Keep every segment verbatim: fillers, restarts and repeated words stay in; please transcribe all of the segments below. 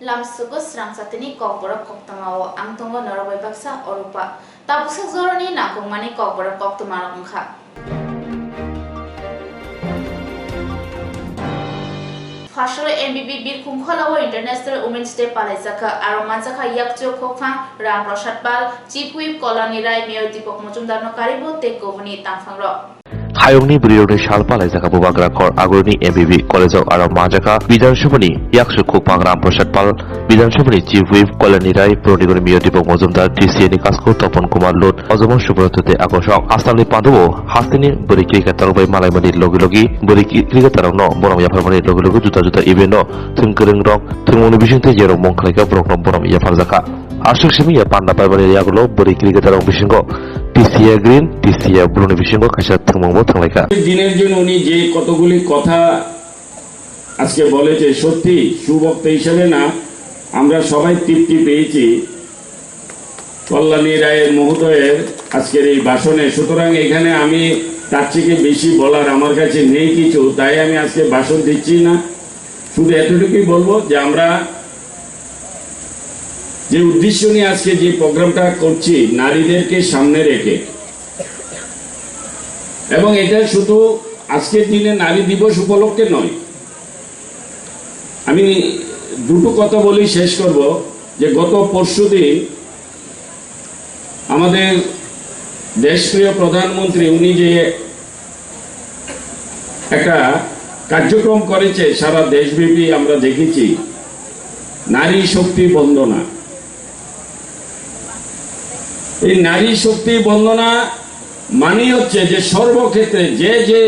Lamsugo srang chatini kokborok koktwmao ang tongo norok bai baksa Orupa. Tabuksak joroni nangkukmani kokborok koktwmarok wngkha. Phasalo M B B Birkhung Kholao International Women's Day palaijakha, aro manjakha yakchu khokphang Ram Prasad Pal, Chief Whip Kolani Rai, Mayor Deepak Majumdarno karibu tei kubuni tangphangrok. Hayungni bwrwirokni sal palaijak bubagra khor agurni M B B college-o aro manjakha Bidhan Sabhani yaksuk khukphang Ram Prasad Pal, Bidhan Sabhani Chief Whip Kolani Rai, Purunigori Mayor Deepak Majumdar, T C A ni Kasku Topon Kumar Lut, Ojomon Subroto tei Akosong. Astamni pandao hasteni bwrwi cricket tarok bai malaimani logi logi bwrwi cricket tarokno borom yapharmani logi logi juda juda event-o thwng kwrwngrok thwngmungni bisingtwi jerok mung khlaikha borokno borom yapharjakha. Aswk simi ya panda paimani yagulo bwrwi cricketer rok bisingo T C A green, T C A blue ni bisingo kaisa thwngmungbo thanglaikha. দিনের জন্য উনি যে কতগুলি কথা আজকে বলেছে, সত্যি সুবক্তা হিসেবে না, আমরা সবাই তৃপ্তি পেয়েছি কল্যাণী রায় মহোদয়ের আজকের এই ভাষণে। সুতরাং এখানে আমি তার থেকে বেশি বলার আমার কাছে নেই কিছু, তাই আমি আজকে ভাষণ দিচ্ছি না। শুধু এতটুকুই বলবো যে আমরা যে উদ্দেশ্য নিয়ে আজকে যে প্রোগ্রামটা করছি, নারীদেরকে সামনে রেখে, এবং এটা শুধু আজকের দিনে নারী দিবস উপলক্ষে নয়। আমি দুটো কথা বলি শেষ করব, যে গত পরশুদিন আমাদের দেশপ্রিয় প্রধানমন্ত্রী উনি যে একটা কার্যক্রম করেছে সারা দেশব্যাপী, আমরা দেখেছি নারী শক্তি বন্দনা। এই নারী শক্তি বন্দনা মানেই হচ্ছে যে সর্বক্ষেত্রে যে যে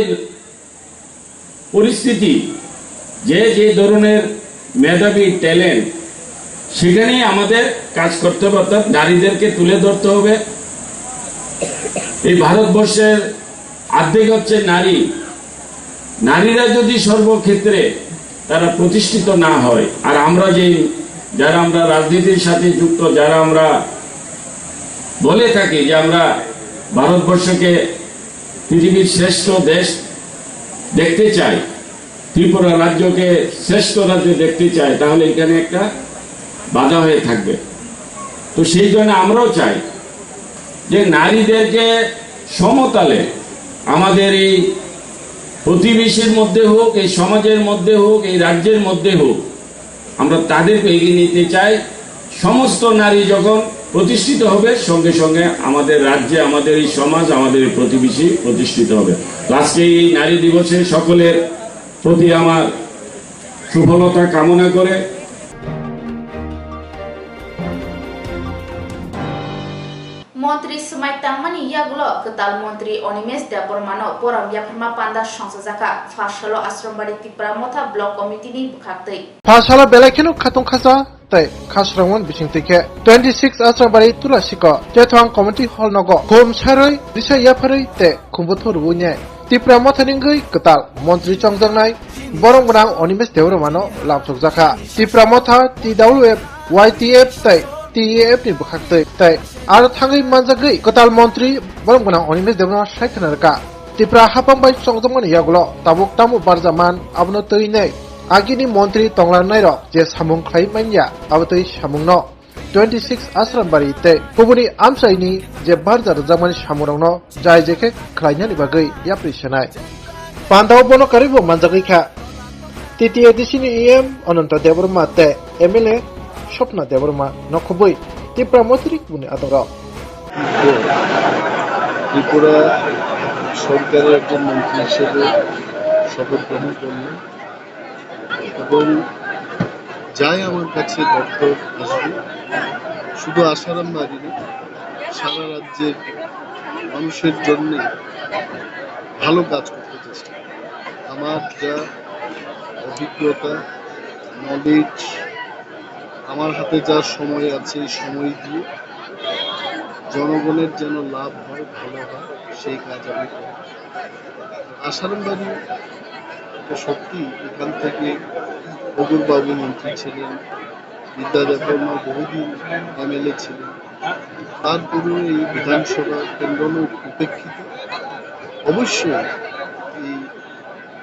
পরিস্থিতি, যে যে ধরনের মেধাবী ট্যালেন্ট, সেখানেই আমাদের কাজ করতে হবে, অর্থাৎ নারীদেরকে তুলে ধরতে হবে। এই ভারতবর্ষের অর্ধেক হচ্ছে নারী। নারীরা যদি সর্বক্ষেত্রে তারা প্রতিষ্ঠিত না হয়, আর আমরা যে, যারা আমরা রাজনীতির সাথে যুক্ত, যারা আমরা বলে থাকি যে আমরা ভারতবর্ষকে পৃথিবীর শ্রেষ্ঠ দেশ দেখতে চাই, ত্রিপুরা রাজ্যকে শ্রেষ্ঠ রাজ্য দেখতে চাই, তাহলে এখানে একটা বাধা হয়ে থাকবে। তো সেই জন্য আমরাও চাই যে নারীদেরকে সমতালে আমাদের এই প্রতিবেশীর মধ্যে হোক, এই সমাজের মধ্যে হোক, এই রাজ্যের মধ্যে হোক, আমরা তাদেরকে এগিয়ে নিতে চাই। সমস্ত নারী যখন প্রতিষ্ঠিত হবে, সঙ্গে সঙ্গে আমাদের রাজ্যে, আমাদের এই সমাজ, আমাদের এই প্রতিবেশী প্রতিষ্ঠিত হবে। তো আজকে এই নারী দিবসে সকলের প্রতি আমার সুফলতা কামনা করে Montri swmai tangmani yagulo kwtal montri Animesh Debbarmano borom yapharma panda songchajakha. Phasalo Asrambari Tipra Motha Block Committee ni bwkhaktwi. Phasalo belai kheno khatong khasa tei khasrangmani bisingtwi khe twenty six Asrambari Tulasiko Tethwang Community Hall nogo khum sarwi, risa yapharwi tei khumbuthor rwui nai Tipra Mothani wngwi kwtal montri chongjaknai borom gwnang Animesh Debbarmano lamsokjakha. Tipra Motha, T W F, Y T F tei T A F ni bwkhaktwi tei aro thangwi manjagwi kwtal montri borom gwnang Animesh Debbarma sai khna rwkha. Tipra haphang bai chongjakmani yagulo tabuk tamo barjaman abono twi nai agini montri tonglarnairok je samung khlai manya abo twi samungno twenty six Asrambari tei kubuni amchaini je barja rwjakmani samungrokno jai jekhe khlainani bagwi yapri sanai. Pandao bono karwibo manjagwi kha T T A D C ni E M Ananta Debbarma tei M L A Swapna Debbarma nokhobwi Tipra Mothani kubuni adongrok. Tripura সরকারের একজন মন্ত্রী হিসেবে শপথ গ্রহণ করলেন এবং যাই আমার কাছে দরকার আসবে, শুধু আশারাম বাড়ি না, সারা রাজ্যের মানুষের জন্য ভালো কাজ করতে চেষ্টা করি। আমার যা অভিজ্ঞতা, নলেজ, আমার হাতে যা সময় আছে, এই সময় দিয়ে জনগণের যেন লাভ হয়, ভালো হয়, সেই কাজ আমি করব। আশারাম বাড়ি এটা সত্যি, এখান থেকে অগুর বাবু মন্ত্রী ছিলেন, বিদ্যা দেববর্মা বহুদিন এমএলএ ছিলেন, তারপরেও এই বিধানসভা কেন্দ্র উপেক্ষিত। অবশ্যই এই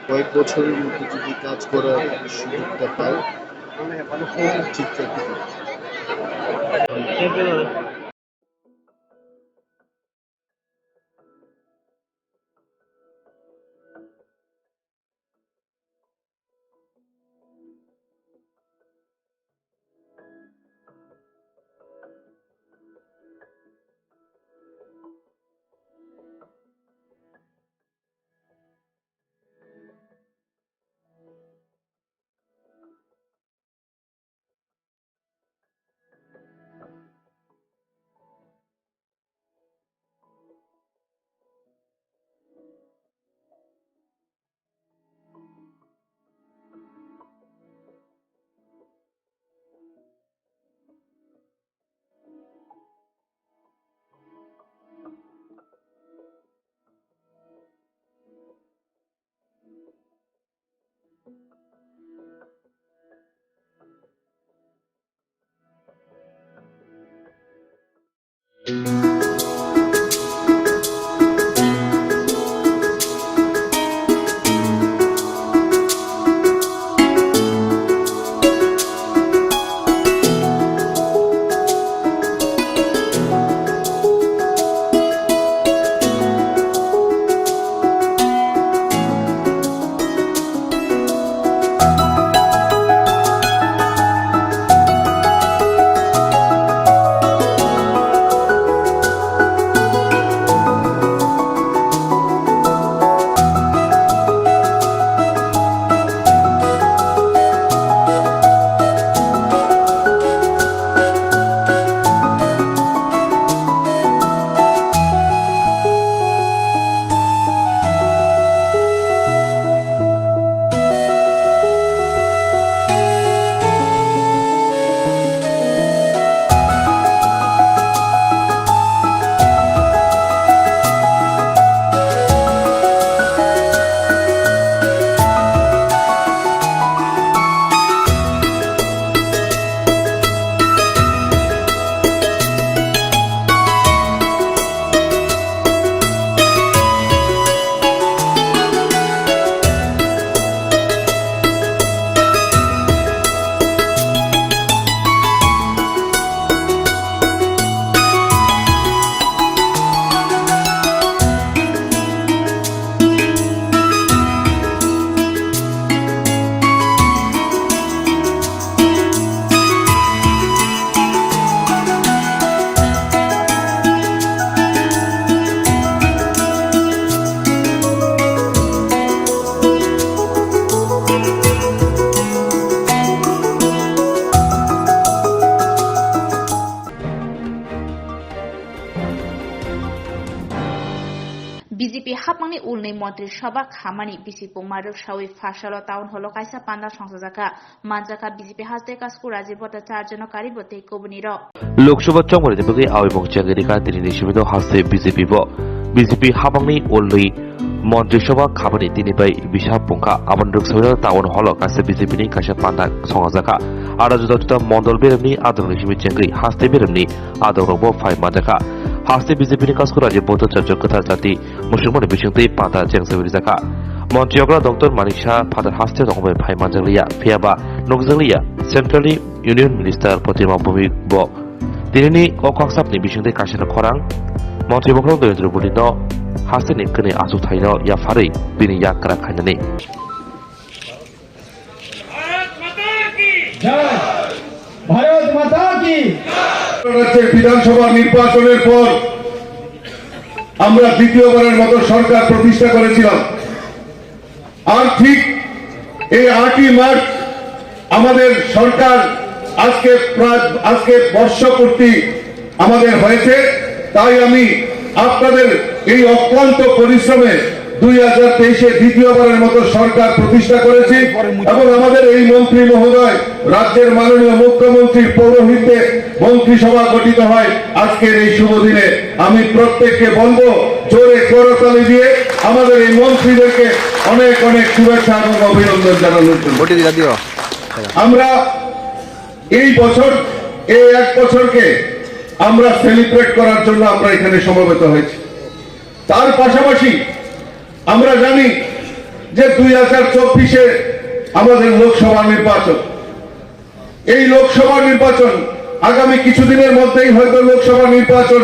কয়েক বছরের মধ্যে যদি কাজ করার সুযোগটা পাই, B J P hapmangni ulni Montri Sabha khamani bisi pungma rwksawi Pharsalo Town Hall o kaisa panda songchajakha. Manjakha B J P haste Kasku Rajiv Bhattacharya no karibo tei kubunirok. Lok Sabha chongmani bagwi awimung chengwi rikha tini ni simi no haste B J P bo. B J P hapmangni ulni Montri Sabha khamani tini bai bisa pungkha. Aboni rwksawi no Town Hall o kaisa B J P ni kaisa panda songchajakha. Aro juda juda mondol beremni adong ni simi chengwi haste beremni adongrokbo phai manjakha. Haste B J P ni Kasku Rajiv Bhattacharya kwthar jati muchungmani bisingtwi panda chengsawi rijakha. Montri okra Doctor Manik Saha phatar haste tongwi phai manjakliya, phiyaba nukjakliya Central ni Union Minister Protima Bhowmik bo. Tinini o kok sapni bisingtwi kaisa khorang Montri bokhorok Devendra Modi no haste ni kwnwi achuk thaino yapharwi bini yak kwrak khainani. জয়। ভারত মাতা কি। রাজ্যের বিধানসভা নির্বাচনের পর আমরা দ্বিতীয়বারের মতো সরকার প্রতিষ্ঠা করেছিলাম। আর ঠিক এই আটই মার্চ আমাদের সরকার আজকে প্রায়, আজকে বর্ষপূর্তি আমাদের হয়েছে, তাই আমি আপনাদের এই অক্লান্ত পরিশ্রমে দুই হাজার তেইশে দ্বিতীয়বারের মতো সরকার প্রতিষ্ঠা করেছি এবং আমাদের এই মন্ত্রী মহোদয়, রাজ্যের মাননীয় মুখ্যমন্ত্রীর পৌরোহিত্যে মন্ত্রিসভা গঠিত হয় আজকের এই শুভ দিনে। আমি প্রত্যেককে বলবো, জোরে করতালি দিয়ে আমাদের এই মন্ত্রীদেরকে অনেক অনেক শুভেচ্ছা এবং অভিনন্দন জানানোর জন্য। ভোটে দিলা দিও। আমরা এই বছর, এই এক বছরকে আমরা সেলিব্রেট করার জন্য আমরা এখানে সমবেত হয়েছি। তার পাশাপাশি আমরা জানি যে দুই হাজার চব্বিশে আমাদের লোকসভা নির্বাচন। এই লোকসভা নির্বাচন, আগামী কিছুদিনের মধ্যেই হয়তো লোকসভা নির্বাচন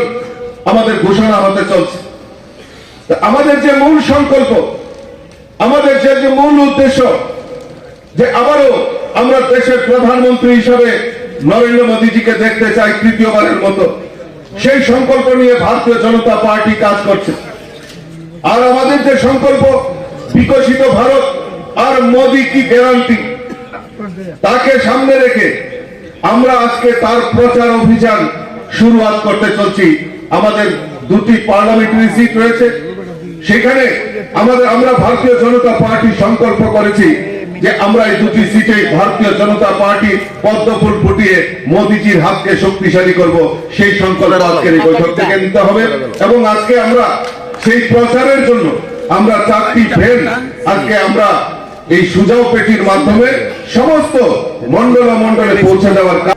আমাদের ঘোষণা হতে চলছে। তা আমাদের যে মূল সংকল্প, আমাদের যে, যে মূল উদ্দেশ্য, যে আবারও আমরা দেশের প্রধানমন্ত্রী হিসাবে নরেন্দ্র মোদীজিকে দেখতে চাই তৃতীয়বারের মতো, সেই সংকল্প নিয়ে ভারতীয় জনতা পার্টি কাজ করছে। আর আমাদের যে সংকল্প, বিকশিত ভারত আর মোদী কি গ্যারান্টি, তাকে সামনে রেখে আমরা আজকে তার প্রচার অভিযান শুরুয়াত করতে চলছি। আমাদের দুটি পার্লামেন্টারি সিট রয়েছে, সেখানে আমাদের, আমরা ভারতীয় জনতা পার্টি সংকল্প করেছি যে আমরা এই দুটি সিটে ভারতীয় জনতা পার্টি পদ্মফুল ফুটিয়ে মোদিজির হাতকে শক্তিশালী করব। সেই সংকল্প আজকের এই বৈঠক থেকে নিতে হবে। এবং আজকে আমরা সেই প্রচারের জন্য আমরা চারটি ভ্যান আজকে আমরা এই সুজাও পেটির মাধ্যমে সমস্ত মণ্ডল মণ্ডলে পৌঁছে দেওয়ার কাজ।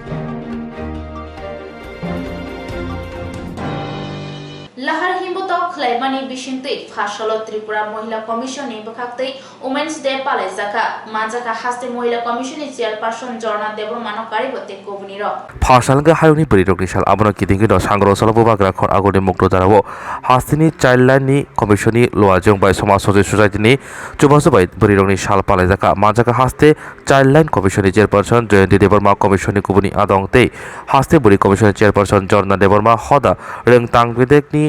Lahar himbo tok khlaimani bisingtwi pha salo Tripura Mohila Commission ni bwkhaktwi Women's Day palaijakha. Manjakha haste Mohila Commission ni Chairperson Jorna Debbarma no karibo tei kubunirok. Pha sal wngkha hayungni bwrwirokni sal, abono kitingkhe no sangro salo bubagra khor agurni mukto darao hasteni Childline ni Commission ni luajwng bai Samaj Sojit Society ni chubachu bai bwrwirokni sal palaijakha. Manjakha haste Childline Commission ni Chairperson Jayanti Debbarma, Commission ni kubuni adong tei haste bwrwi Commission ni Chairperson Jorna Debbarma hoda rwngtang bedekni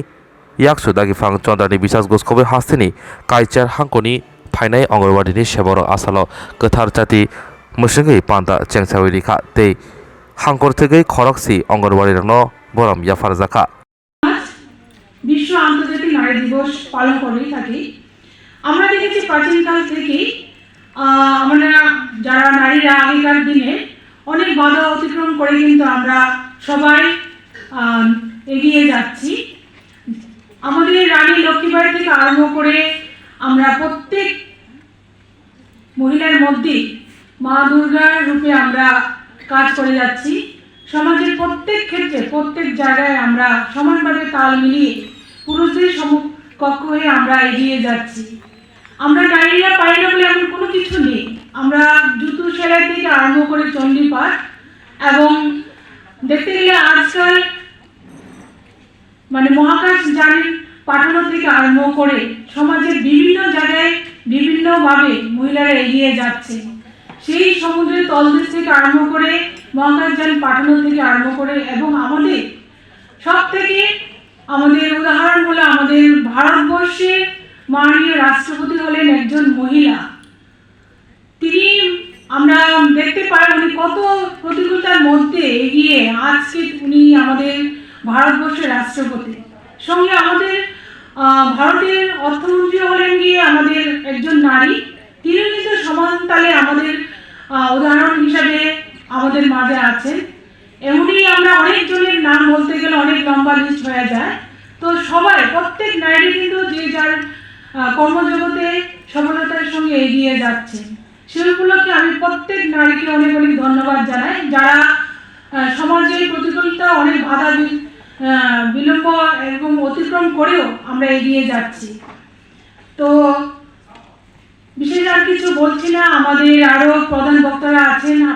yaksu dagiphang Chondrani bisas goskobwi hasteni Kaichar hangkoni phainai Anganwadi ni seborok asalo kwthar chati mwswngwi panda chengsawi rikha tei hangkor thwgwi khorokse Anganwadi rokno borom yapharjakha. আজ বিশ্ব আন্তর্জাতিক নারী দিবস পালন করে থাকি। আমরা দেখেছি প্রাচীনকাল থেকেই, আহ, আমরা যারা নারীরা আগেকার দিনে অনেক বাধা অতিক্রম করে কিন্তু আমরা সবাই, আহ, এগিয়ে যাচ্ছি। আমাদের রানী লক্ষ্মীবাঈ থেকে আরম্ভ করে আমরা প্রত্যেক মহিলার মধ্যে মা দুর্গার রূপে আমরা কাজ করে যাচ্ছি। সমাজের প্রত্যেক ক্ষেত্রে, প্রত্যেক জায়গায় আমরা সমানভাবে তাল মিলিয়ে পুরুষদের সমকক্ষ হয়ে আমরা এগিয়ে যাচ্ছি। আমরা নারীরা পারি না বলে এমন কোনো কিছু নেই। আমরা জুতো সেলাই থেকে আরম্ভ করে চণ্ডীপাঠ এবং দেখতে গেলে আজকাল মানে মহাকাশ যান পাঠানো থেকে আরম্ভ করে সমাজের বিভিন্ন জায়গায় বিভিন্নভাবে মহিলারা এগিয়ে যাচ্ছে। সেই সমুদ্রের তলদেশ থেকে আরম্ভ করে মহাকাশ যান পাঠানো থেকে আরম্ভ করে এবং আমাদের সব থেকে আমাদের উদাহরণ হলো আমাদের ভারতবর্ষের মাননীয় রাষ্ট্রপতি হলেন একজন মহিলা। তিনি, আমরা দেখতে পাই উনি কত প্রতিকূলতার মধ্যে এগিয়ে আজকে উনি আমাদের ভারতবর্ষের রাষ্ট্রপতি। সঙ্গে আমাদের, আহ, ভারতের অর্থমন্ত্রী হলেন গিয়ে আমাদের একজন নারী, তিনিও কিন্তু সমান তালে আমাদের, আহ, উদাহরণ হিসাবে আমাদের মাঝে আছেন। এমনই আমরা অনেকজনের নাম বলতে গেলে অনেক লম্বা লিস্ট হয়ে যায়। তো সবাই, প্রত্যেক নারী কিন্তু যে যার, আহ, কর্মজগতে সফলতার সঙ্গে এগিয়ে যাচ্ছে। সেই উপলক্ষে আমি প্রত্যেক নারীকে অনেক অনেক ধন্যবাদ জানাই, যারা, আহ, সমাজে প্রতিকূলতা, অনেক বাধা বি-, আহ, বিলম্ব এবং অতিক্রম করেও আমরা এগিয়ে যাচ্ছি। তো বিশেষ আর কিছু বলছি না, আমাদের আরো প্রধান বক্তারা আছেন।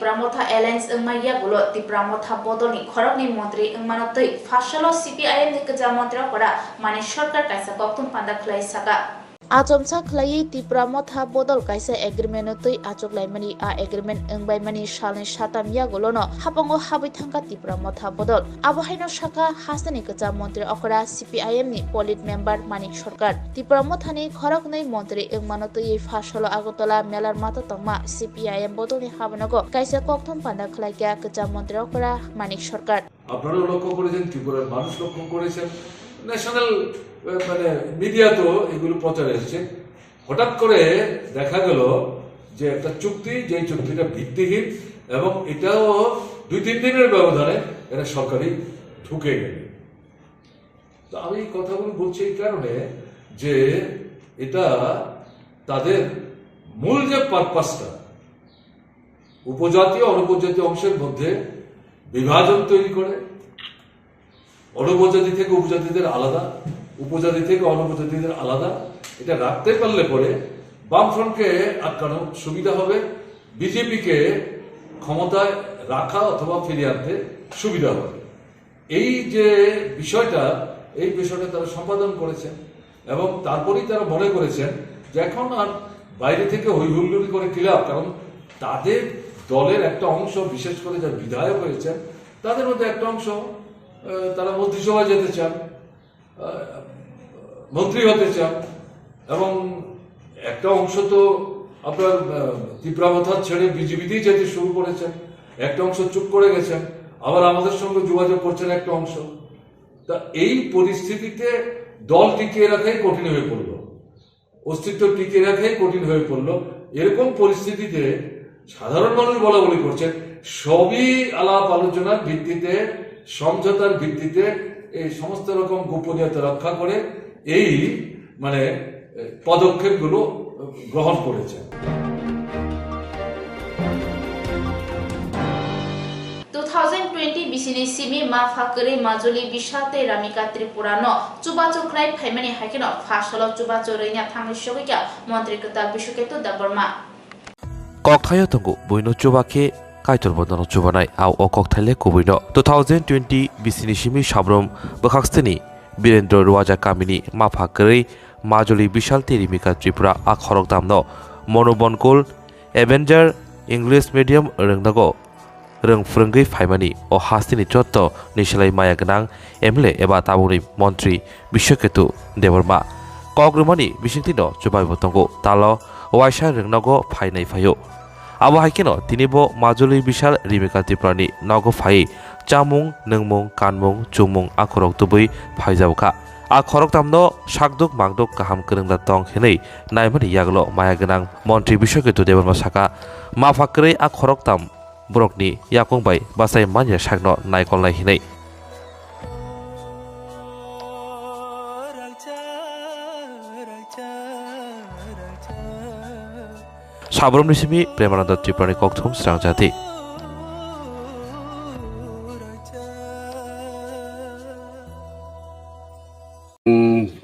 Tipra Motha Alliance wngma yagulo Tipra Motha bodolni khoroknwi montri wngmano twi pharsalo C P I M ni kwcham montri okora Manik Sarkar kaisa kokthum panda khwlai saka. Achomsa khwlaiwi Tipra Motha bodol kaisa agreement no twi achuklaimani. A agreement wngbaimani salni satam yagulono hapango habwi thangkha Tipra Motha bodol. Abo haino sakha hasteni kwcham montri okora C P I M ni polit member Manik Sarkar. Tipra Mothani khoroknwi montri wngmano twiwi pharsalo Agartala melar mata tongma C P I M bodolni habanogo kaisa kokthum panda khwlaikha kwcham montri okora Manik Sarkar. আপনারাও লক্ষ্য করেছেন, ত্রিপুরার মানুষ লক্ষ্য করেছেন, ন্যাশনাল, আহ, মানে মিডিয়া তো এগুলো প্রচারে এসছে। হঠাৎ করে দেখা গেল যে একটা চুক্তি, যে চুক্তিটা ভিত্তিহীন এবং এটাও দুই তিন দিনের ব্যবধানে এরা সরকারি ঢুকে গেল। তো আমি এই কথাগুলো বলছি এই কারণে যে এটা তাদের মূল যে পারপাসটা, উপজাতি ও অনুপজাতি অংশের মধ্যে বিভাজন তৈরি করে, অনুপজাতি থেকে উপজাতিদের আলাদা, উপজাতি থেকে অনুপজাতিদের আলাদা, এটা রাখতে পারলে পরে বামফ্রন্টকে আটকানো সুবিধা হবে, বিজেপিকে ক্ষমতায় রাখা অথবা ফিরিয়ে আনতে সুবিধা হবে। এই যে বিষয়টা, এই বিষয়টা তারা সম্পাদন করেছেন এবং তারপরেই তারা মনে করেছেন যে এখন আর বাইরে থেকে হই হুল্লোড়ি করে কি লাভ, কারণ তাদের দলের একটা অংশ, বিশেষ করে যারা বিধায়ক হয়েছেন, তাদের মধ্যে একটা অংশ, আহ, তারা মন্ত্রিসভায় যেতে চান, আহ, মন্ত্রী হতে চান। এবং একটা অংশ তো আপনার, আহ, তিপ্রা মথা ছেড়ে বিজেপিতেই যেতে শুরু করেছেন, একটা অংশ চুপ করে গেছেন, আবার আমাদের সঙ্গে যোগাযোগ করছেন একটা অংশ। তা এই পরিস্থিতিতে দল টিকিয়ে রাখাই কঠিন হয়ে পড়ল, অস্তিত্ব টিকিয়ে রাখাই কঠিন হয়ে পড়ল। এরকম পরিস্থিতিতে সাধারণ মানুষ বলাবলি করছেন, সবই আলাপ আলোচনার ভিত্তিতে, সমঝোতার ভিত্তিতে এই সমস্ত রকম গোপনীয়তা রক্ষা করে এই মানে, এ, পদক্ষেপগুলো গ্রহণ করেছেন। Two thousand twenty bisini simi mapha kwrwi Majuli Bishal tei Ramika Tripura no chubachu khlai phaimani, haikheno pharsalo chubachu rwina thangwi sogwikha Montri Kwtal Biswaketu Debbarma. Kokthaio tongo buino chuba khe Kaitor bono chubanai, a o kokthai le kubuino. Two thousand twenty bisini simi sabrum bwkhaksini Birendra Ruwaja kamini mapha kwrwi Majuli Bishal tei Rimika Tripura a khorokdamno Monu Bonkul Avenger English Medium rwngnago rwng phwrwngwi phaimani o hasteni jotto ni slai maya gwnang M L A eba tabukni montri Biswaketu Debbarma. Kok rwmani bisingtwino chubaibo tongo, talo waisa rwngnogo phainai phaio. Abo hai kheno tini bo Majuli Bishal Rimika Tripurani nogo phaiwi chamung, nwngmung, kanmung, chumung akhorok tubui phaijao kha. A khoroktamno sakduk mangduk kaham kwrwngda tong hinwi naimani yagulo maya gwnang montri Biswaketu Debbarma saka, mapha kwrwi a khoroktam borokni yakung bai bachai manya sakno naikolnai hinwi. Sabrumni simi Premananda Triparani kokthum srangjati.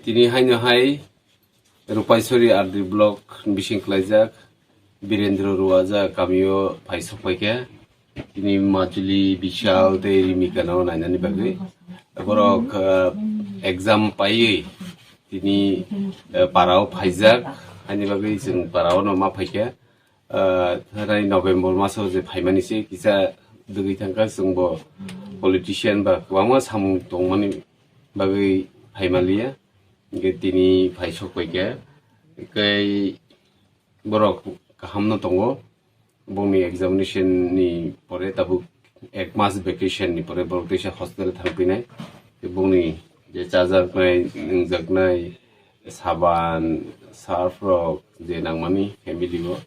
Tini haino hai Rupaisori R D block bising klaijak Birendra Ruwaja kamio phai sokpaikha. Tini Majuli, Bishal tei Rimika no nainani bagwi. Borok, ah, exam paiwi tini, ah, parao phaijak. Haini bagwi chwng parao no ma phaikha. Ah, thanai November maso je phaimani se kisa dwgwi thangkha, chwngbo politician ba kwbangma samung tongmani bagwi phaimaliya. Hingke tini phai sokpaikha. Tei borok kahamno tongo. Bongni examination ni pore tabuk ek mas vacation ni pore borok teisa hospital thangpinai. Tei bongni je chajaknai, nungjaknai, saban, surf rok je nangmani family o,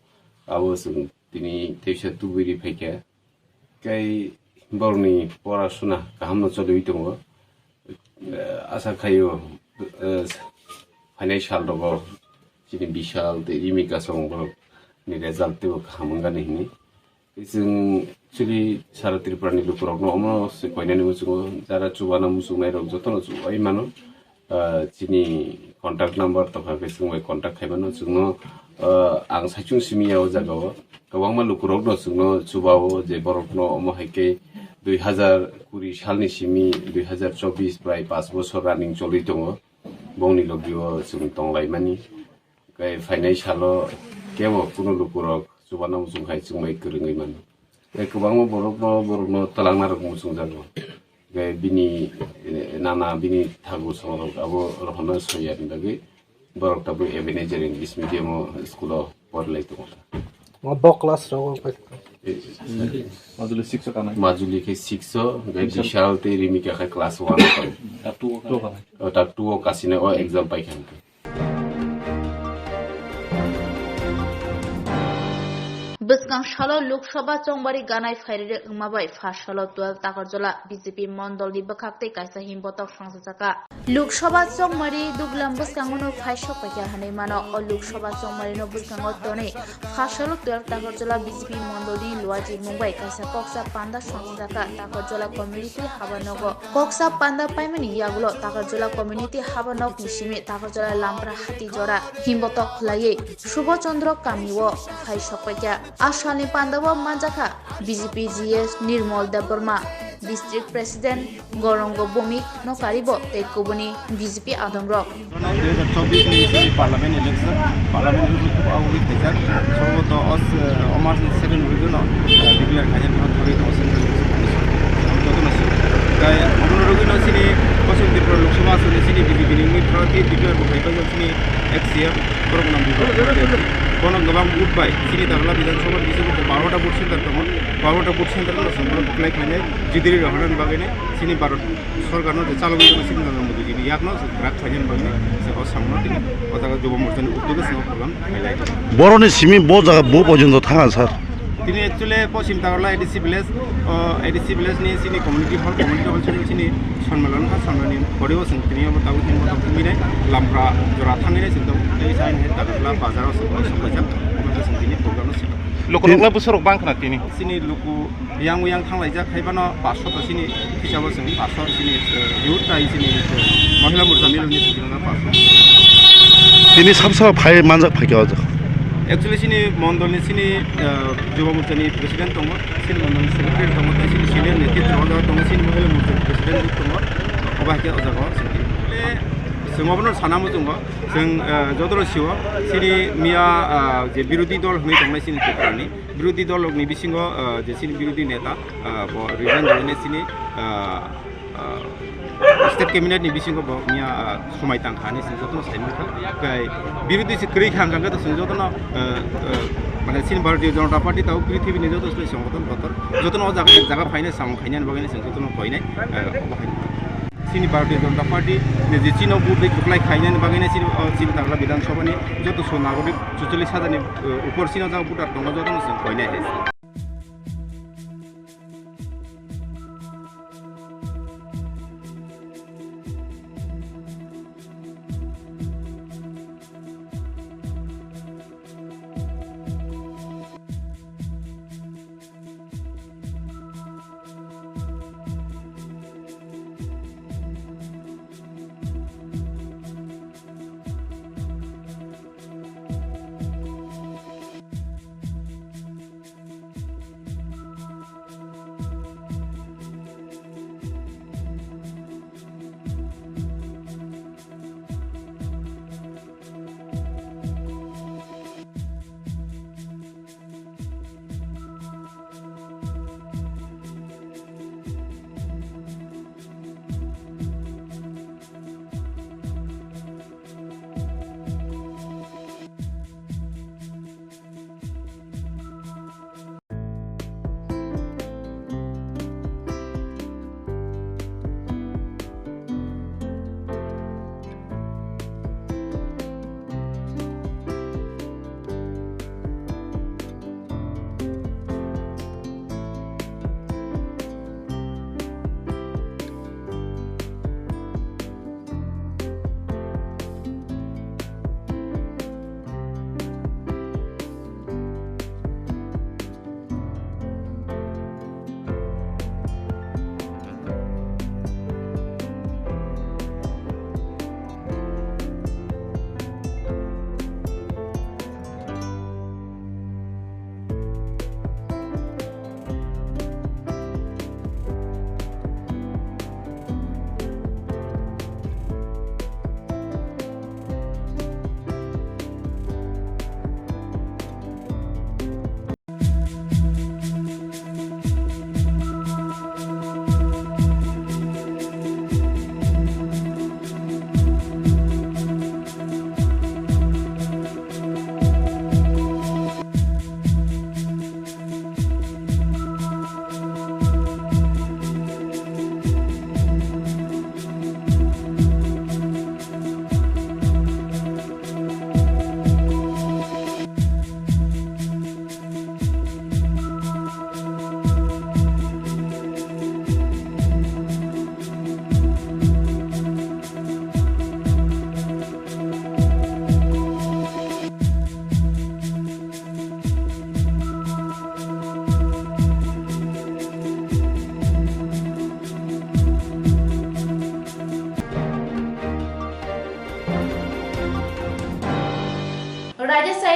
abo chwng tini teisa tubui ri phaikha. Tei borokni porasuna kahamno choliwi tongo. Eh, asa khaio, eh, phainai sal rogo chini Bishal tei Rimika song borok ni result teibo kaham wngani hinwi. Tei chwng chwli sara Tripura ni lukurokno omo se koinani muchungo, jara chubana muchungnai rok jotono chubai mano. Ah, chini contact number tongkha, hwnkhe chwng bai contact khaimano, chwngno Ah, ang saichung simi ya o jaga o. Kwbangma lukurokno chwngno chubao je borokno omo hai khe dui hazar kuri salni simi dui hazar chobbish prai paanch bochor running choli tongo. Bongni logio chwng tonglaimani. Tei phainai salo kebo kunu lukurok chubana muchung hai chwngbai kwrwngwi mano. Tei kwbangma borokno, borokno twlangna rok muchungjago. Tei bini, eh, nana bini thagu songrok abo rohorna soyani bagwi borok tabuk Ebenezer English Medium o school o porlai tongo. O bo class rok o pai. Eh, Majuli six o kanai. Majuli khe six o, tei Bishal. Bishal tei Rimika khe class one o. Class two o kanai. O, ta two o kasine o exam pai kha hwnkhe. Bwskang salo Lok Sabha chongmari ganai phairwi wngma bai pha salo twelve Takarjala B J P mondolni bwkhak tei kaisa himbotok songchajakha. Lok Sabha chongmari duglam bwskango no phaisok paikha hwnwi mano. O Lok Sabha chongmari no bwskango tonwi pha salo twelve Takarjala B J P mondolni luaji mung bai kaisa koksa panda songchajakha Takarjala community haba nogo. Koksa panda paimani yagulo Takarjala community haba nokni simi Takarjala Lampra Hati Jora himbotok khwlaiwi Subha Chandra kamio phai sokpaikha. A salni pandao manjakha B J P G S Nirmal Debbarma, District President Gorongo Bhowmik no karibo tei kubuni B J P adongrok. Dui hazar chobbish ni sini parliament election, parliament election ko awi khaijak, somboto os, eh, o mas ni second week no, eh, declare khaijak no thori no central election commission. Joto no sini. Kai omono rogwi no sini Paschim Tripura Lok Sabha aswk ni sini B J P ni wngwi throw khe declare bo khai paijak sini ex C M Prognam Mukherjee. Bono gabang vote bai sini Dagla Bidhan Sabha ni bisingo baro ta vote center tongo, baro ta vote center no songbo buklai khainai jidiri rohorani bagwi ni sini baro Sorkarno je chalogwi tongo sini Narendra Modi ni yakno se kwrak khlainani bagwi se o samungno tini o jaga Joba Morchani uddog se o program khailai. Boroni simi bo jaga bo porjonto thanga sir. Tini actually Poschim Tagarla A D C village, o A D C village ni sini community hall, community hall sini sini Sonmelan kha, Sonmelan ni poribo sing tini obo tabuk tini bo tabuk tini nai Lampra jora thangwi nai sing tabuk tei sain hai Tagarla bazar o sing tabuk sing tabuk tini program no sing. Lokolokla bwsarok bang khna tini. Sini luku yang yang thanglaijak, haibano paanch sho to sini hisabo chwng paanch sho sini, eh, youth tai sini, eh, Mahila Morcha Milon ni sini paanch sho. Tini samsa phai manjak phaikha o jaga. Actually sini mondol ni sini, eh, Juba Morcha ni president tongo, sini mondol ni secretary tongo, tei sini senior netritwa o jaga tongo, sini Mahila Morcha ni president tongo, obo hai khe o jaga o chwng. Chwng obono sana muchungo, chwng, eh, jotono sio, sini miya, eh, je birodhi dol hwnwi tongnai sini Tripura ni, birodhi dol rokni bisingo, ah, je chini birodhi neta, ah, bo Rijan Debbarma chini, ah, ah, state cabinet ni bisingo bo miya, ah, somai tang kha hinwi chwng jotono sai mankha. Kai birodhi se kwrwi kha hwnkha khe to chwng jotono, ah, ah, mane chini Bharatiya Janata Party tabo prithibi ni joto se songothon kotor jotono o jaga ek jaga phainai samung khainani bagwi chwng jotono koinai, ah, obo hai. Chini Bharatiya Janata Party ni je chini vote bai kwplai khainani bagwi chini, o, chini Dagla Bidhan Sabha ni joto so nagorik chuchollis hajar ni, o, upor chini o jaga voter tongo, jotono chwng koinai hai.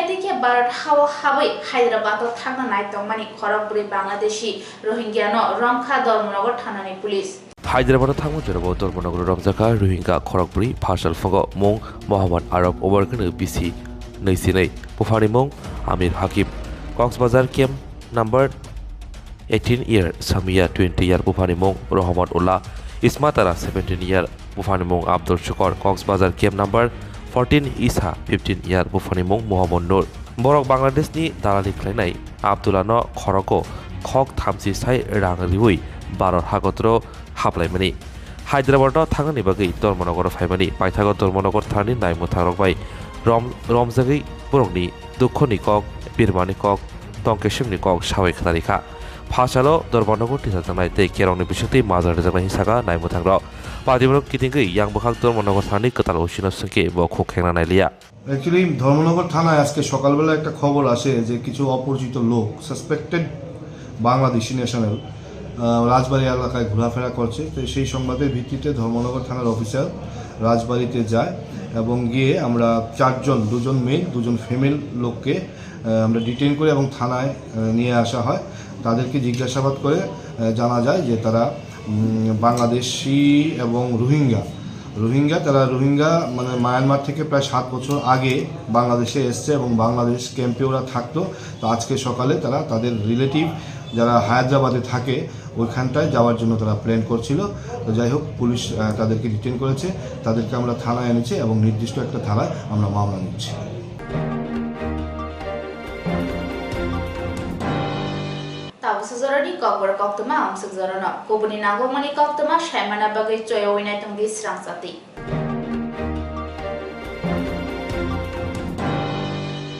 Tei khe Bharat hao habwi Hyderabad o thangna nai tongmani khorok bwrwi Bangladeshi Rohingya no romkha Dharmanagar thanani police. Hyderabad o thangma jorao Dharmanagar o romjakha Rohingya khorok bwrwi pharsal phugo mung Mohammad Arab, uborgwno bisi nwi sinwi, buphani mung Amir Hakim, Coxbazar camp number eighteen year Samia, twenty year buphani mung Rohman Ullah, Ismatara seventeen year buphani mung Abdul Shukor, Coxbazar camp number fourteen Isa, fifteen year buphani mung Muhammad Nur. Borok Bangladesh ni dalali khlainai Abdullah no khorogo khok thamchi sai rang riwi Bharat hagotro haplaimani. Hyderabad o thangnani bagwi Dharmanagar o phaimani paithago Dharmanagar thanani naimwthangrok bai rom-, romjagwi borokni dukhoni kok, birmani kok, tongkesimni kok sawi khnarikha. Phasalo Dharmanagar tisajaknai tei kerongni bisingtwi majra rwjaknai hinwi sakha naimwthangrok. Party borok kitingwi yang bwkhak Dharmanagar thanani kwtal O C no swngkhe bo khuk khengna nailiya. Actually, Dharmanagar থানায় আজকে সকালবেলা একটা খবর আসে যে কিছু অপরিচিত লোক, সাসপেক্টেড বাংলাদেশি ন্যাশনাল, আহ, রাজবাড়ি এলাকায় ঘোরাফেরা করছে। তো সেই সংবাদের ভিত্তিতে ধর্মনগর থানার অফিসার রাজবাড়িতে যায় এবং গিয়ে আমরা চারজন, দুজন মেল, দুজন ফিমেল লোককে, আহ, আমরা ডিটেইন করি এবং থানায়, আহ, নিয়ে আসা হয়। তাদেরকে জিজ্ঞাসাবাদ করে, আহ, জানা যায় যে তারা, উম, বাংলাদেশি এবং রোহিঙ্গা, রোহিঙ্গা, তারা রোহিঙ্গা, মানে, মায়ানমার থেকে প্রায় সাত বছর আগে বাংলাদেশে এসছে এবং বাংলাদেশ ক্যাম্পে ওরা থাকতো। তো আজকে সকালে তারা তাদের রিলেটিভ, যারা হায়দ্রাবাদে থাকে, ওইখানটায় যাওয়ার জন্য তারা প্ল্যান করছিল। তো যাই হোক, পুলিশ, আহ, তাদেরকে ডিটেইন করেছে, তাদেরকে আমরা থানায় এনেছি এবং নির্দিষ্ট একটা ধারায় আমরা মামলা নিচ্ছি। Tabuk sujoroni kokborok koktwma amsuk jorano kubuni nangkukmani koktwma saimana bagwi choyowinai tongdi srang chati.